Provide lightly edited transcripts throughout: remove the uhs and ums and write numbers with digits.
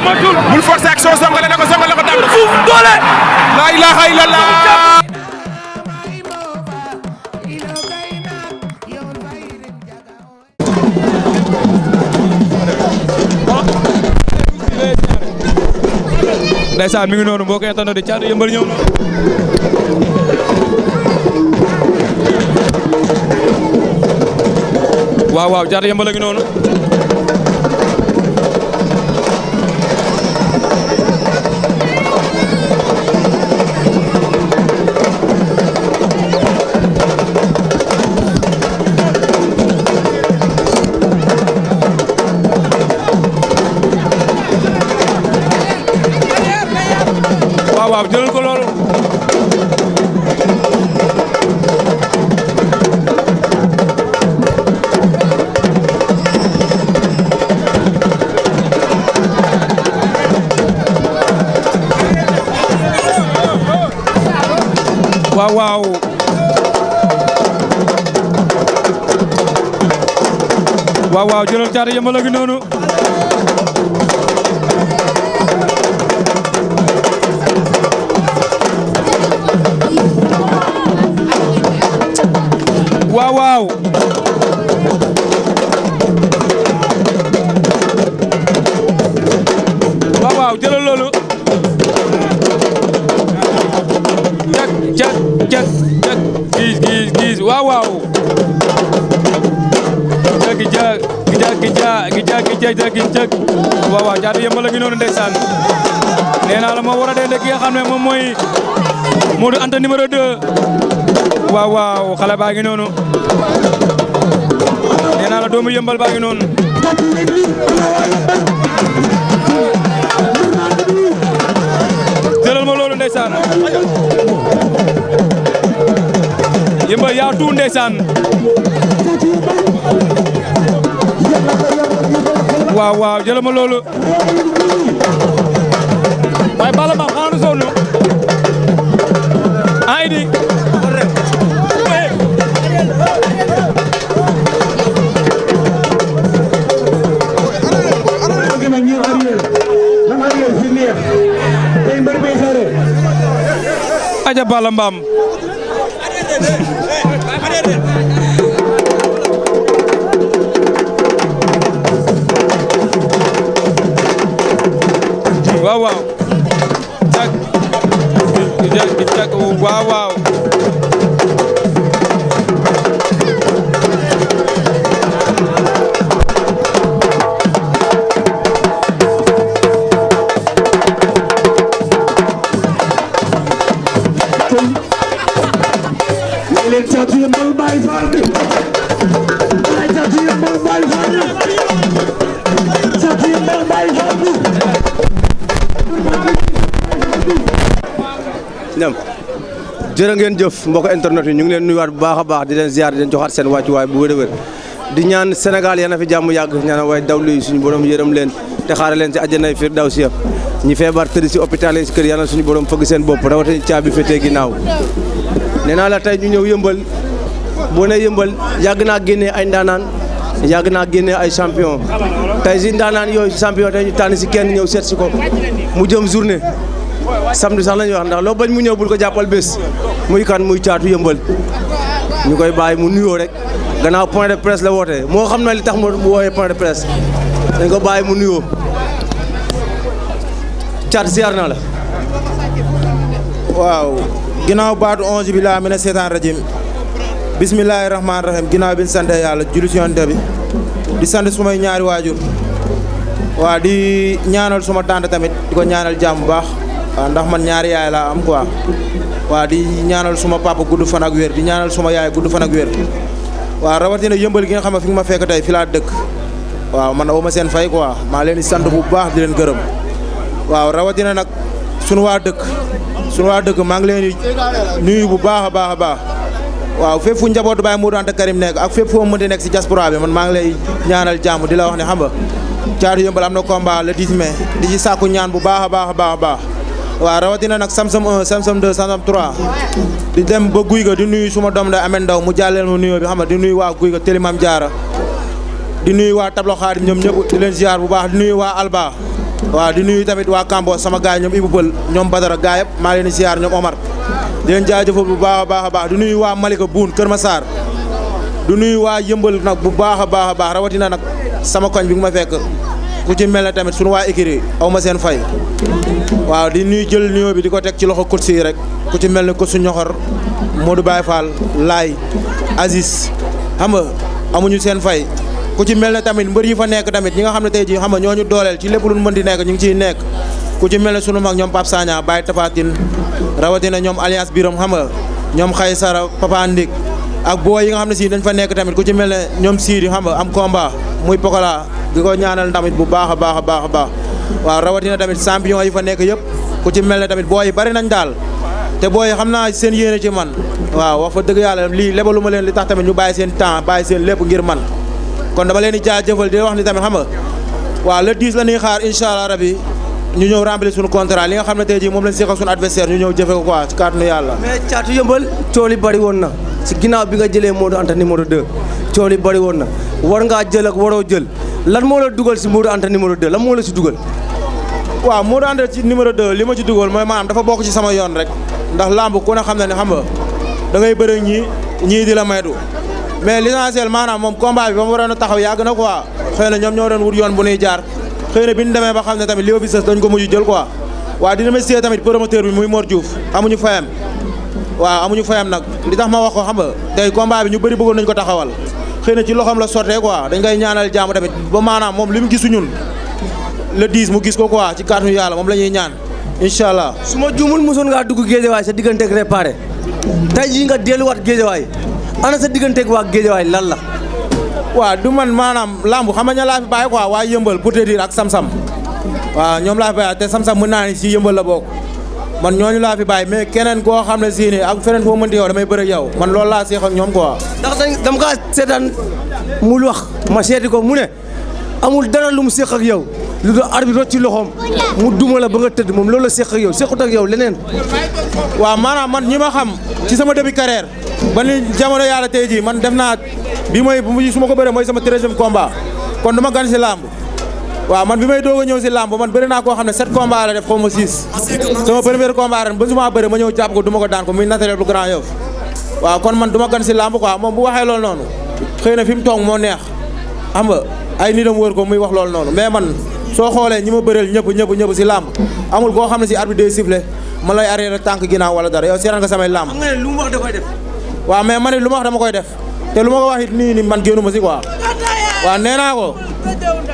matul bul forcer action songale na ko daan na fuuf doole la ilaha illallah ndeysaan mi ngi noonu mbokk internet di Caatu Yeumbeul ñëw na waaw Caatu Yeumbeul a ngi noonu waaw jëlal ko loolu waaw jëlal Caatu Yeumbeul a ngi noonu waaw jëlal loolu jak gis waaw jak waaw Caatu Yeumbeul a ngi noonu ndeysaan nee naa la moo war a dee ki nga xam ne moom mooy Modou Anta numéro 2 waaw xale baa ngi noonu nee naa la doomu Yeumbeul baa ngi noonu jëlal ma loolu ndeysaan Yeumbeul yaa tuut ndeysaan waaw jëlal ma loolu waaye bala ma xaanu sonn ay di aja bala mbaam waaw jak waaw Caatu Yeumbeul Baye Fall Caatu Yeumbeul Baye Fall Caatu Yeumbeul Baye Fall ñam jërë ngeen jëf mbokk internet yi ñu ngi leen nuyuwaat bu baax a baax di leen ziar di leen joxaat seen wàccuwaay bu wér-wér di ñaan Sénégal yal na fi jàmm yàgg ñaan way dawlu suñu borom yërëm leen te xaare leen ci àjjanay firdawsi ñi feebar tëdd si hôpital yi si kër yàlla suñu borom fëgg seen bopp rawatina caabi féetee ginnaaw nee naa la tey ñu ñëw Yeumbeul boo nee Yeumbeul yàgg naa génnee ay ndaanaan yàgg naa génnee ay champion tey si ndaanaan yooyu champion tey ñu tànn si kenn ñëw seet si ko mu jëm journée samedi sax la ñuy wax ndax loo bañ mu ñëw bul ko jàppal bés muy kan muy Caatu Yeumbeul ñu koy bàyyi mu nuyoo rek gannaaw point de presse la woote moo xam na li tax mu woowee point de presse dañ ko bàyyi mu nuyoo Caat ziar naa la. waaw ginnaaw baatu 11 bi laa mina seetaan rajim bismillahi rahmaani rahim ginnaaw bi ñu sant yàlla julli ci Yonent bi di sant sumay ñaari waajur waaw di ñaanal suma tante tamit di ko ñaanal jàmm bu baax waaw ndax man ñaari yaay laa am quoi waaw di ñaanal suma papa gudd fan ak wér di ñaanal suma yaay gudd fan ak wér waaw rawatina Yeumbeul gi nga xam ne fi nga ma fekk tey fi laa dëkk waaw man awma seen fay quoi maa leen di sant bu baax di leen gërëm waaw rawatina nag sunu waa dëkk maa ngi leen di nuyu bu baax a baax a baax waaw fépp fu njabootu Baye Modou Anta Karim nekk ak fépp foo mënti nekk si diaspora bi man maa ngi lay ñaanal jàmm di la wax ne xam nga Caatu Yeumbeul am na combat le 10 mai di ci sàkku ñaan bu baax a baax a baax a baax waaw rawatina nag Samsam 1 Samsam 2 Samsam 3 di dem ba guy ga di nuyu suma doom day Ameth Ndaw mu jàlleel mu nuyoo bi xam nga di nuyu waa guy ga Télimam Diarra di nuyu waa Tablo Xaar ñoom ñëpp di leen ziar bu baax di nuyu waa Alba waaw di nuyu tamit waa Kambo sama gaay ñoom Ibou Bël ñoom Badara gaay yëpp maa leen di siyaar ñoom Omar di leen jaajëfal bu baax a baax di nuyu waa Malika Boune Kër Massar du nuyu waa Yëmbal nag bu baax a baax rawatina nag sama koñ bi nga ma fekk ku ci mel ne tamit sunu waa écurie aw ma seen fay waaw di nuyu jël nuyoo bi di ko teg ci loxo coach yi rek ku ci mel ne coach Ñoxor Modou Baye Fall Laay Aziz xam nga amuñu seen fay ku ci mel ne tamit mbër yi fa nekk tamit ñi nga xam ne tey jii xam nga ñooñu dooleel ci lépp lu mën di nekk ñu ngi ciy nekk ku ci mel ne sunu mag ñoom Pape Sagna Baye Tafatine rawatina ñoom Alliance Biram xam nga ñoom Xay Sara Papa Ndik ak boo yi nga xam ne si dañ fa nekk tamit ku ci mel ne ñoom Sidi xam nga am combat muy Pokola di ko ñaanal tamit bu baax a baax waaw rawatina tamit champion yi fa nekk yëpp ku ci mel ne tamit boo yi bari nañ daal te boo yi xam naa seen yéene ci man waaw wax fa dëgg yàlla lii lebalu ma leen li tax tamit ñu bàyyi seen temps bàyyi seen lépp ngir man kon dama leen di jaajëfal di wax ni tamit xam nga waaw le 10 la ñuy xaar incha allah rabi ñu ñëw remplir suñu contrat li nga xam ne tey jii moom lañ seq ak suñu adversaire ñu ñëw jëfe ko quoi ci kàttanu yàlla. mais Caatu Yëmbal coow li bari woon na si ginnaaw bi nga jëlee Modou Anta numéro 2 coow li bari woon na war ngaa jël ak waroo jël lan moo la dugal si Modou Anta numéro 2 lan moo la si dugal. waaw Modou Anta ci numéro 2 li ma ci dugal mooy maanaam dafa bokk ci sama yoon rek ndax lamb ku ne xam na ne xam nga da ngay bëre ñii di la maytu mais l'essentiel maanaam moom combat bi ba mu waroon a taxaw yàgg na quoi xëy na ñoom ñoo doon wut yoon bu nuy jaar xëy na bi ñu demee ba xam ne tamit li fi sës dañ ko mujj jël quoi waaw dina ma see tamit promoteur bi muy Mor Diouf amuñu fayam waaw amuñu fayam nag li tax ma wax ko xam nga tey combat bi ñu bëri bëggoon nañ ko taxawal xëy na ci loxoom la sottee quoi dañ koy ñaanal jàmm tamit ba maanaam moom li mu gisu ñun le 10 mu gis ko quoi ci kàttanu yàlla moom la ñuy ñaan incha allah. su ma juumul mosoon ngaa dugg géejawaay sa digganteeg réparé tey jii nga delluwaat géejawaay ana sa digganteeg waa géejawaay lan la. waaw du man maanaam lamb xam nga ña laa fi bàyyi quoi waa yëmbal pour te dire ak sam-sam waaw ñoom laa fi bàyyi te sam-sam mën naa ni si yëmbal la bokk man ñooñu laa fi bàyyi mais keneen koo xam ne si ni ak feneen foo mënti yow damay bëre yow man loolu laa seex ak ñoom quoi. ndax dama kaa seetaan mu wax ma seeti ko mu ne amul dara lu mu seex ak yow lu doon arbitre ci loxoom mu duma la ba nga tëdd moom loolu la seex ak yow seexut ak yow leneen. waaw maanaam man ñi ma xam ci sama début carrière ba ni jamono yàlla tey jii man def naa bi mooy su ma ko bëree mooy sama 13e combat kon du ma gan si làmb waaw man bi may doog a ñëw si làmb man bëri naa koo xam ne 7 combat la def xaw ma 6 sama premier combat ren ba su ma bëre ma ñëw jàpp ko du ma ko daan ko muy naturel bu Grand Yoff waaw kon man du ma gan si làmb quoi moom bu waxee loolu noonu xëy na fi mu toog moo neex xam nga ay nitam wër ko muy wax loolu noonu mais man soo xoolee ñi ma bëreel ñëpp si làmb amul koo xam ne si arbitre day sifflé ma lay arrière tànk ginnaaw wala dara yow seetaan nga samay làmb. xam nga ne lu mu wax da koy def. waaw mais man it lu ma wax dama koy def te lu ma ko wax it nii man génnu ma si quoi waaw nee naa ko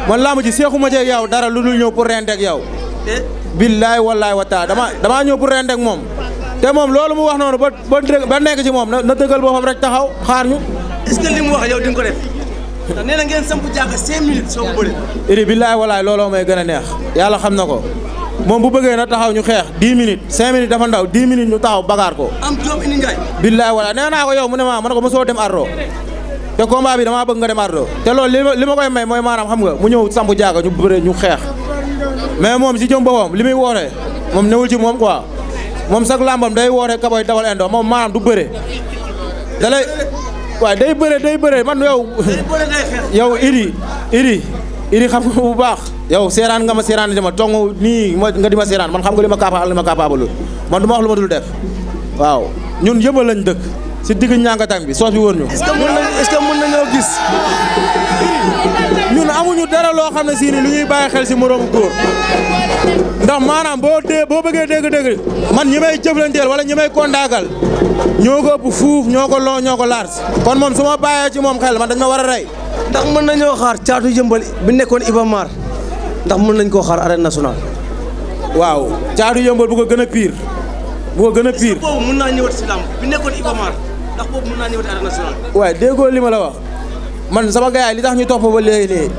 man làmb ji seexuma ceeg yow dara lu dul ñëw pour renteeg yow. billaay wallaay wa taala damaa ñëw pour renteeg moom te moom loolu mu wax noonu ba nekk ci moom na dëggal boppam rek taxaw xaar ñu. est-ce que li mu wax yow di nga ko def. ndax nee na ngeen samp jàkka 5 minutes soo ko bëri. iri billaay wallaay looloo may gën a neex yàlla xam na ko moom bu bëggee na taxaw ñu xeex 10 minutes 5 minutes dafa ndaw 10 minutes ñu taxaw bagaar ko. am Diop indi Ndiaye. billaay wallaay nee naa ko yow mu ne ma ne ko mosoo dem ardo te combat bi damaa bëgg nga dem ardo te loolu li ma koy may mooy maanaam xam nga mu ñëw samp jàkka ñu bëre ñu xeex mais moom si jëm boppam li muy woote moom newul ci moom quoi moom sax làmbam day woote kaboy dawal endo moom maanaam du bëre da lay waaw day bëre man yow Idi xam nga bu baax yow seeraan nga ma seeraan di ma tong nii nga di ma seeraan man xam nga li ma capable man du ma wax lu ma dul def waaw ñun yëmbal lañ dëkk si digg ñàngatang bi soos bi wër ñu. est-ce que mën nañoo gis. ñun amuñu dara loo xam ne si ni lu ñuy bàyyi xel si moroomu góor ndax maanaam boo bëggee dégg man ñi may jëflanteel wala ñi may kondaagal ñoo ko ëpp fuuf ñoo ko long ñoo ko large kon moom su ma bàyyee ci moom xel man dañ ma war a rey. ndax mën nañoo xaar Caatu Yëmbal bi nekkoon Iba Mar ndax mën nañ koo xaar arène nationale. waaw Caatu Yëmbal bu ko gën a pire. boobu mën naa ñëwaat si lamb bi nekkoon Iba Mar ndax boobu mën naa ñëwaat arène nationale. waaye déggoo li ma la wax man sama gars yi li tax ñu topp ba léegi nii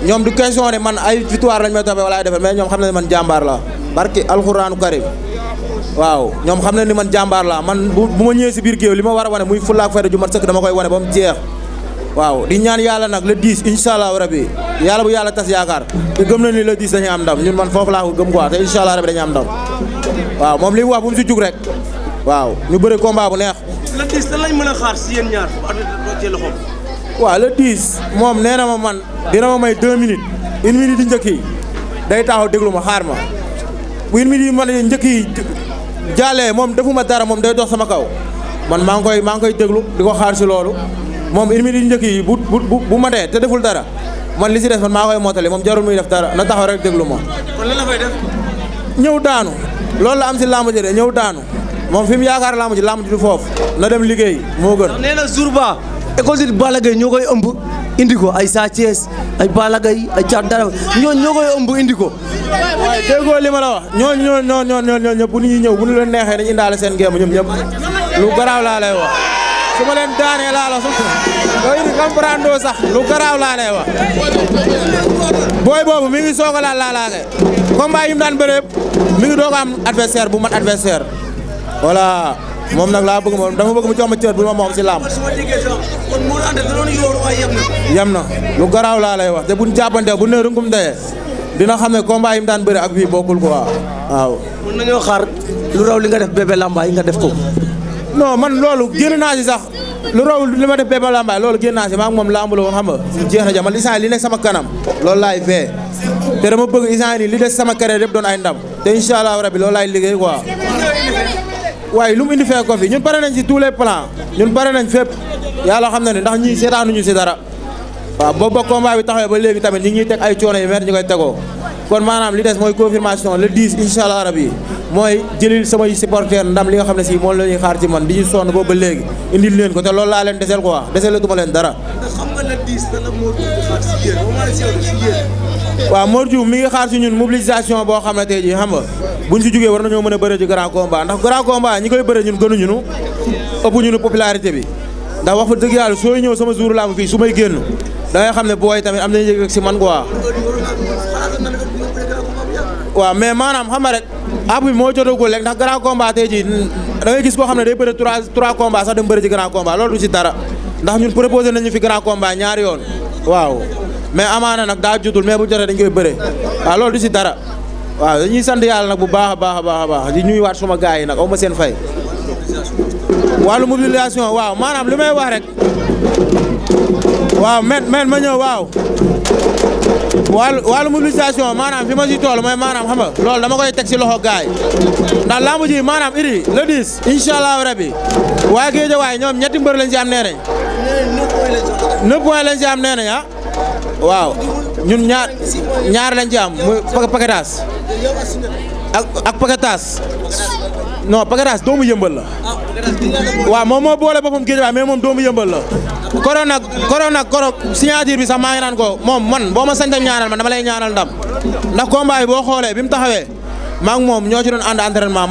ñoom du question ne man ay victoire lañ may toppee wala ay defar mais ñoom xam na ne man jàmbaar la barki alxuraanu karim waaw ñoom xam na ni man jàmbaar la man bu ma ñëwee si biir géew li ma war a wane muy fulla ak fayda ju mat sëkk dama koy wane ba mu jeex waaw di ñaan yàlla nag le 10 incha allah rabi yàlla bu yàlla tas yaakaar te gëm na ni le 10 dañuy am ndam ñun man foofu laa ko gëm quoi te incha allah rabi dañuy am ndam waaw moom li mu wax bu mu si jug rek waaw ñu bëri combat bu neex. le 10 lan lañ mën a xaar si yéen ñaar bu arbitre ci loxoom. waaw le 10 moom nee na ma man dina ma may 2 minutes 1 minute di njëkk yi day taxaw déglu ma xaar ma bu une minute yi man njëkk yi jàllee moom defuma dara moom day dox sama kaw man maa ngi koy déglu di ko xaar si loolu moom une minute yi njëkk yi bu matee te deful dara man li si des man maa koy mottali moom jarul muy def dara na taxaw rek déglu ma. kon lan la fay def. ñëw daanu loolu la am si làmb ji de ñëw daanu moom fi mu yaakaar làmb ji du foofu na dem liggéey moo gën. nee na jour ba école de Balla Gaye ñoo koy ëmb indi ko ay Sa Thiès ay Balla Gaye ay Thiat Dara ñoo koy ëmb indi ko. waaye déggoo li ma la wax ñooñu ñëpp bu ñuy ñëw bu ñu leen neexee dañu indaale seen gémm ñoom ñëpp lu garaaw laa lay wax su ma leen daanee laa la sax doo indi comprendre sax lu garaaw laa lay wax booy boobu mi ngi soog a laalaake combat yi mu daan bëre mi ngi doog a am adversaire bu mat adversaire voilà moom nag laa bëgg moom dama bëgg mu jox ma cër bu ma moom si làmb yem na lu garaaw laa lay wax te buñ jàppante bu ne rungum dayee dina xam ne combat yi mu daan bëre ak bii bokkul quoi waaw. mën nañoo xaar lu raw li nga def Bébé Lambaye nga def ko. non man loolu génn naa si sax lu raw li ma def Bébé Lambaye loolu génn naa si maa ngi moom lamb la woon xam nga jeex na ja man instant li nekk sama kanam loolu laay fee te dama bëgg instant li des sama carrière yëpp doon ay ndam te incha allah rabi loolu laay liggéey quoi. waaye lu mu indi fee ko fi ñun pare nañ si tous les plans ñun pare nañ fépp yàlla xam na ne ndax ñii seetaanuñu si dara waaw boobu ba combat bi taxawee ba léegi tamit ñi ngi ñuy teg ay coono yu métti ñu koy tegoo kon maanaam li des mooy confirmation le 10 incha allah rabi mooy jëlil samay supporters ndam li nga xam ne si moom la ñuy xaar ci man di ñu sonn boobu ba léegi indil leen ko te loolu laa leen desel quoi deselatuma leen dara. xam nga le 10 dana moo xaar si yéen waaw Mor Diouf mi ngi xaar si ñun mobilisation boo xam ne tey jii xam nga buñ si jógee war nañoo mën a bëre ci grand combat ndax grand combat ñi koy bëre ñun gënuñu nu ëpp ñu nu popularité bi ndax wax fa dëgg yàlla sooy ñëw sama jour laa fii su may génn da ngay xam ne booy tamit am nañu yëg si man quoi. waaw mais maanaam xam nga rek ab bi moo jotagul rek ndax grand combat tey jii da ngay gis koo xam ne day bëre 3 combats sax dem bëre ci grand combat loolu du si dara ndax ñun proposé nañu fi grand combat ñaari yoon waaw mais amaana nag daa jotul mais bu jotee dañ koy bëre waaw loolu du si dara waaw dañuy sant yàlla nag bu baax a baax a baax a baax di ñuy waat suma gars yi nag aw ma seen fay. wàllu mobilisation waaw maanaam li may wax rek waaw men ma ñëw waaw wàllu mobilisation maanaam fi ma si tool mooy maanaam xam nga loolu dama koy teg si loxo gars yi ndax lamb ji maanaam iri le 10 incha allah rabi waa Guédiawaye ñoom ñetti mbër lañ si am nee nañ 9 points lañ si am nee nañ waaw ñun ñaar lañ ci am muy paquetage ak paquetage non paquetage doomu yëmbal la waaw moom moo boole boppam Guédiawaye mais moom doomu yëmbal la koro nag signature bi sax maa ngi naan ko moom man boo ma sañtam ñaanal man dama lay ñaanal ndam ndax combat yi boo xoolee bi mu taxawee maa ngi moom ñoo ci doon ànd entraînement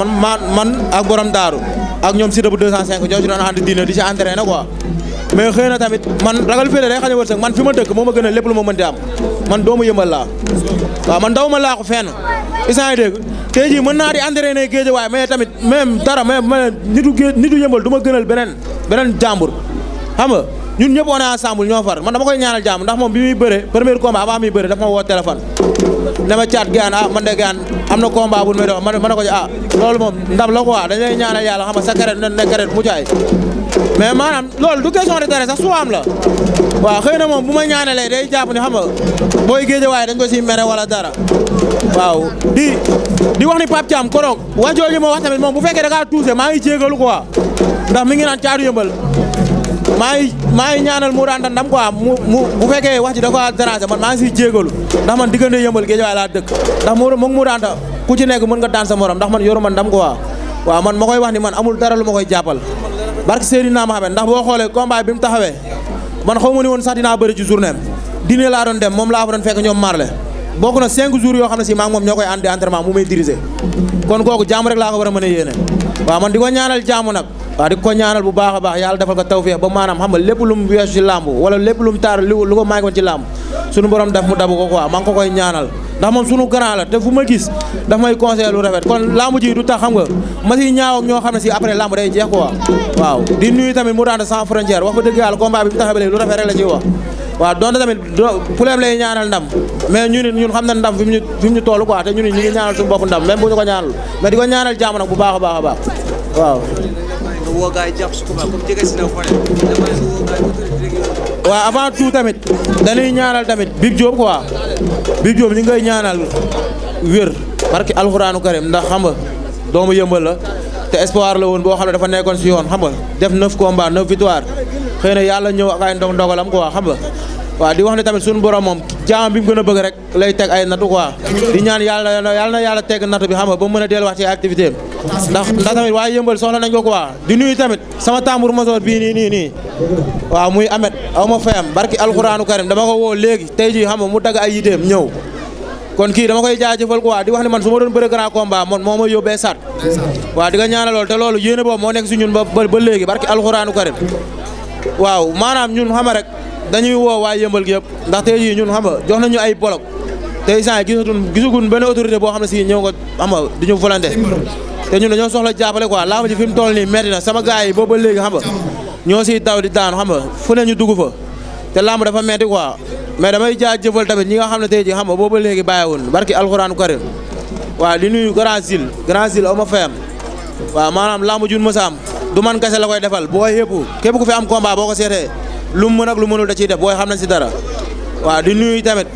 man ak borom daaru ak ñoom Sida bu 205 ñoo ci doon ànd dina di ci entraîné quoi mais xëy na tamit man ragal féle day xam ne wërsëg man fi ma dëkk moo ma gën a lépp lu ma mënti am man doomu yëmbal laa waaw man daw ma laa ko fenn isant yi dégg tey jii mën naa di entraîné Guédiawaye mais tamit même dara mais nitu yëmbal du ma gënal beneen jàmbur xam nga ñun ñëpp on est ensemble ñoo far man dama koy ñaanal jàmm ndax moom bi muy bëre premier combat avant muy bëre dafa ma woo téléphone ne ma caat gaan man de gaan am na combat bu may dox ma ne ko loolu moom ndam la quoi dañ lay ñaanal yàlla xam nga sa carrière ne carrière mu caay mais maanaam loolu du question de tere sax su am la waaw xëy na moom bu ma ñaanalee day jàpp ni xam nga booy Guédiawaye dañ ko si mere wala dara waaw di wax ni Pape Thiam koroog wax jooju ma wax tamit moom bu fekkee da ngaa tuuse maa ngi jégalu quoi ndax mi ngi naan caatu yëmbal maa ngi ñaanal mu daan ndam quoi bu fekkee wax ji da ko déranger man maa ngi siy jégalu ndax man diggante yëmbal Guédiawaye laa dëkk ndax mu daan ku ci nekk mën nga daan sa morom ndax man yoruma ndam quoi waaw man ma koy wax ni man amul dara lu ma koy jàppal barke Seydina Mohamed ndax boo xoolee combat bi mu taxawee man xaw ma ni woon sax dinaa bëri ci journée am dîner laa doon dem moom laa fa doon fekk ñoom marle bokk na 5 jours yoo xam ne si maa ngi moom ñoo koy àndi entraînement mu may diriger kon kooku jàmm rek laa ko war a mën a yéene waaw man di ko ñaanal jàmm nag waaw di ko ñaanal bu baax a baax yàlla defal ko tawfeex ba maanaam xam nga lépp lu mu weesu ci làmb wala lépp lu mu taar lu ko manqué woon ci làmb suñu borom def mu dabu ko quoi maa ngi ko koy ñaanal ndax moom suñu grand la te fu ma gis daf may conseillé lu rafet kon làmb ji du tax xam nga ma si ñaaw ak ñoo xam ne si après làmb day jeex quoi waaw di nuyu tamit mu daan sans frontière wax fa dëgg yàlla combat bi mu taxawee lu rafet rek la ciy wax waaw donte tamit problème lay ñaanal ndam mais ñun xam na ndam fi mu ñu toll quoi te ñun ñu ngi ñaanal suñu bopp ndam même bu ñu ko ñaanal mais di ko ñaanal jàmm nag bu baax a baax a baax waaw. nga woo gars yi jàpp su ko baax comme jege si na fa ne waaw avant tout tamit dañuy ñaanal tamit Bib Diop quoi Bib Diop ñu ngi koy ñaanal wér barki alxuraanu karim ndax xam nga doomu yëmbal la te espoir la woon boo xam ne dafa nekkoon si yoon xam nga def 9 combats 9 victoire xëy na yàlla ñëw ak ay ndogalam quoi xam nga waaw di wax ne tamit suñu borom moom jaam bi mu gën a bëgg rek lay teg ay nattu quoi di ñaan yàlla na yàlla teg nattu bi xam nga ba mu mën a delluwaat ci activité ndax tamit waaye yëmbal soxla nañ ko quoi di nuyu tamit sama tambour major bii nii waaw muy Amet aw ma fayam barki alxuraanu karim dama ko woo léegi tey jii xam nga mu dagg ay yiteem ñëw kon kii dama koy jaajëfal quoi di wax ne man su ma doon bëre grand combat man moo ma yóbbee sat waaw di nga ñaanal loolu te loolu yéene boobu moo nekk si ñun ba léegi barki alxuraanu karim waaw maanaam ñun xam rek dañuy woo waa yëmbal gi yëpp ndax tey jii ñun xam nga jox nañu ay bolok tey saa yi gisaguñ benn autorité boo xam ne si ñëw nga xam nga di ñu volonté te ñun dañoo soxla jàppale quoi laa ma ji fi mu toll nii metti na sama gars yi boobu ba léegi xam nga ñoo siy daw di daanu xam nga fu ne ñu dugg fa te lamb dafa metti quoi mais damay jaajëfal tamit ñi nga xam ne tey jii xam nga boobu ba léegi bàyyiwoon barki alxuraanu karim waaw di nuyu grand Zil aw ma fayam waaw maanaam lamb jun mësa am du man kese la koy defal booy yëpp képp ku fi am combat boo ko seetee lu mu mën ak lu mënul da ciy def booy xam nañ si dara waaw di nuyu tamit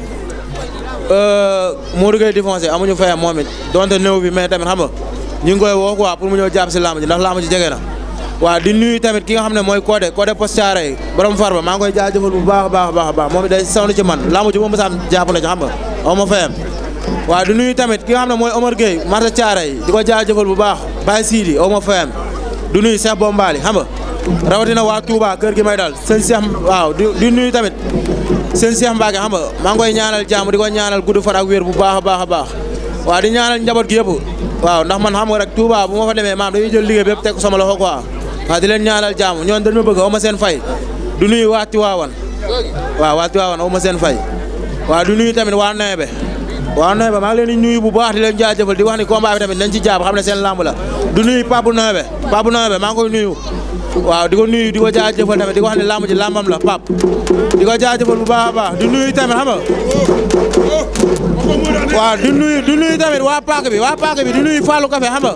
Modou Gueye défoncé amuñu fayam moom it donte néew bi mais tamit xam nga ñu ngi koy woo quoi pour mu ñëw jàpp si lamb ji ndax lamb ji jege na waaw di nuyu tamit ki nga xam ne mooy Codé Postare yi borom Farba maa ngi koy jaajëfal bu baax a baax moom it day sonn ci man lamb ji moom mësa am jàpp na ci xam nga aw ma fayam waaw di nuyu tamit ki nga xam ne mooy Omar Gueye Marta Thiara yi di ko jaajëfal bu baax Baye Sidi aw ma fayam di nuyu Cheikh Bombali xam nga rawatina waa Touba kër gi may dal sëñ Cheikh waaw di nuyu tamit sëñ Cheikh Mbacke xam nga maa ngi koy ñaanal jàmm di ko ñaanal gudd fan ak wér bu baax a baax waaw di ñaanal njaboot gi yëpp waaw ndax man xam nga rek Touba bu ma fa demee maam dañuy jël liggéey bi yëpp teg ko sama loxo quoi waaw di leen ñaanal jàmm ñoon dañ ma bëgg aw ma seen fay du nuyu waa Tiwaawan waaw waa Tiwaawan aw ma seen fay waaw du nuyu tamit waa Neebe maa ngi leen di nuyu bu baax di leen jaajëfal di wax ni combat bi tamit nañ ci jàpp xam ne seen lamb la du nuyu Pape Neebe maa ngi koy nuyu waaw di ko nuyu di ko jaajëfal tamit di ko wax ne lamb ji lambam la Pape di ko jaajëfal bu baax a baax di nuyu tamit xam nga waaw di nuyu tamit waa Paak bi di nuyu Fallou Café xam nga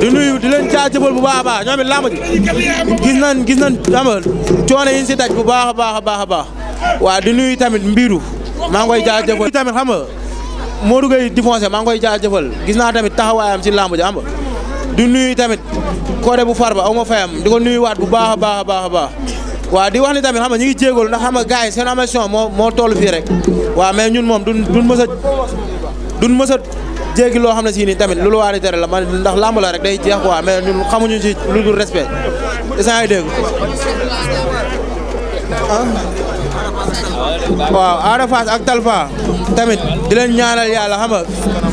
di nuyu di leen jaajëfal bu baax a baax ñoom it lamb ji gis nañ xam nga coono yi ñu si daj bu baax a baax waaw di nuyu tamit mbiru maa ngi koy jaajëfal tamit xam nga Modou Gueye défoncé maa ngi koy jaajëfal gis naa tamit taxawaayam ci lamb ji xam nga di nuyu tamit Codé bu Farba aw ma fayam di ko nuyu waat bu baax a baax waaw di wax ni tamit xam nga ñu ngi jéegalu ndax xam nga gars yi seen ambition moo toll fii rek waaw mais ñun moom duñ mës a jéggi loo xam ne si nii tamit lu waari tere la man ndax lamb la rek day jeex quoi mais ñun xamuñu ci lu dul respect isa ngi dégg waaw Ada Fass ak Talfa tamit di leen ñaanal yàlla xam nga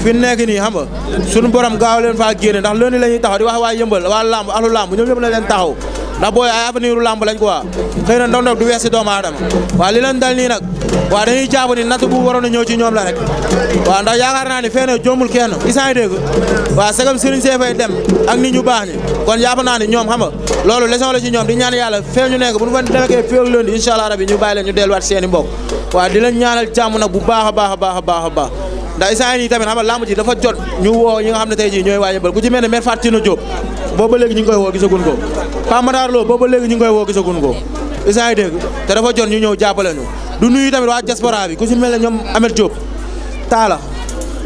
fi nekk nii xam nga suñu borom gaaw leen faa génne ndax lënd la ñuy taxaw di wax waa yëmbal waa lamb ahlu lamb ñoom ñëpp la leen taxaw ndax booy ay avenir u lamb lañ quoi xëy na ndog-ndog du wees si doomu aadama waaw li leen dal nii nag waaw dañuy jàpp ni natt bu waroon a ñëw ci ñoom la rek waaw ndax yaakaar naa ni fee na jombul kenn isaan yi dégg waaw sagam Serigne Seye fay dem ak nit ñu baax ñi kon jàpp naa ni ñoom xam nga loolu leçon la ci ñoom di ñaan yàlla fee ñu nekk bu ñu fa demekee fii ak lundi incha allah rabi ñu bàyyi leen ñu delluwaat seen i mbokk waaw di leen ñaanal jàmm nag bu baax a baax ndax isaan yi tamit xam nga lamb ji dafa jot ñu woo ñi nga xam ne tey jii ñooy waa Yeumbeul ku ci mel ne maire Fatou Tino Diop booba léegi ñu ngi koy woo gisagun ko Pape Matar Lo booba léegi ñu ngi koy woo gisagun ko isaan yi dégg te dafa jot ñu ñëw jàppale ñu du nuyu tamit waa diaspora bi ku ci mel ne ñoom Amet Diop Talla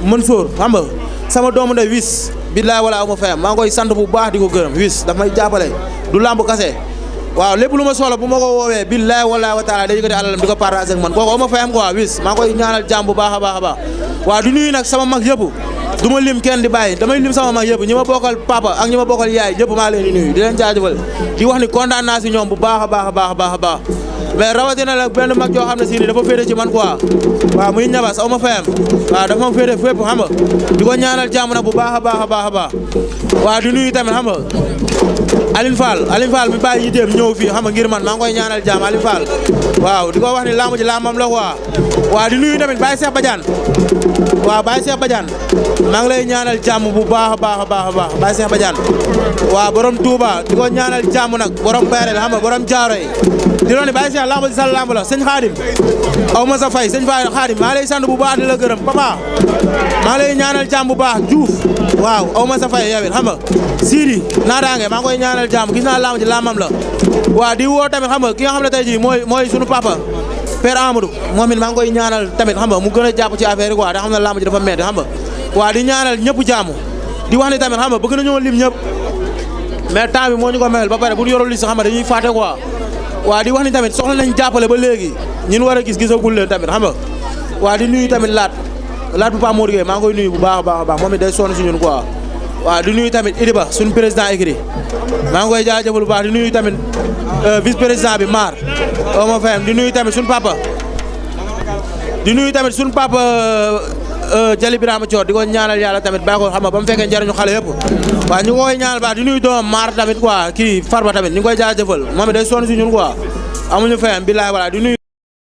Mansour xam nga sama doomu ndey wis billaay wala aw ma fayam maa ngi koy sant bu baax di ko gërëm wis daf may jàppale du lamb kase waaw lépp lu ma soxla bu ma ko woowee billaay wala wa taala day yëkkati alalam di ko partage ak man kooku aw ma fayam quoi wis maa ngi koy ñaanal jàmm bu baax a baax waaw du nuyu nag sama mag yëpp du ma lim kenn di bàyyi damay lim sama mag yëpp ñi ma bokkal papa ak ñi ma bokkal yaay ñëpp maa leen di nuyu di leen jaajëfal di wax ni kontaan naa si ñoom bu baax a baax mais rawatina la benn mag yoo xam ne si ni dafa féete ci man quoi waaw muy ñabas aw ma fayam waaw dafa ma féete fépp xam nga di ko ñaanal jàmm nag bu baax a baax waaw di nuyu tamit xam nga Aline Fall mi bàyyi yiteem ñëw fii xam nga ngir man maa ngi koy ñaanal jàmm Aline Fall waaw di ko wax ni lamb ji lambam la quoi waaw di nuyu tamit Baye Cheikh Badiane waaw Baye Cheikh Badiane maa ngi lay ñaanal jàmm bu baax a baax Baye Cheikh Badiane waaw borom Touba di ko ñaanal jàmm nag borom Bayrel xam nga borom Jaaro yi di doon ni Baye Cheikh neex lamb ji sa lamb la sëñ Xaadim aw ma sa fay sëñ Xaadim maa lay sant bu baax di la gërëm papa maa lay ñaanal jàmm bu baax Diouf waaw aw ma sa fay yow it xam nga Sidi naataange maa ngi koy ñaanal jàmm gis naa lamb ji lamam la waaw di woo tamit xam nga ki nga xam ne tey jii mooy sunu papa Père Amadou moom it maa ngi koy ñaanal tamit xam nga mu gën a jàpp ci affaire yi quoi da xam ne lamb ji dafa metti xam nga waaw di ñaanal ñëpp jàmm di wax ni tamit xam nga bëgg nañoo lim ñëpp mais temps bi moo ñu ko mayel ba pare bu ñu yorul li sax xam nga dañuy fàtte quoi waaw di wax ni tamit soxla nañ jàppale ba léegi ñun war a gisagul leen tamit xam nga waaw di nuyu tamit laat bu Pa Modou Gueye maa ngi koy nuyu bu baax a baax moom it day sonn si ñun quoi waaw di nuyu tamit Idiba suñu président écrit maa ngi koy jaajëfal bu baax di nuyu tamit vice président bi Mar ma fayam di nuyu tamit suñu papa Jali Birama Thior di ko ñaanal yàlla tamit bàyyi ko xam nga ba mu fekkee njariñu xale yëpp waaw ñu koy ñaanal baax di nuyu doomam Maar tamit quoi kii Farba tamit ñu ngi koy jaajëfal moom it day sonn si ñun quoi amuñu fayam billaay wala di nuyu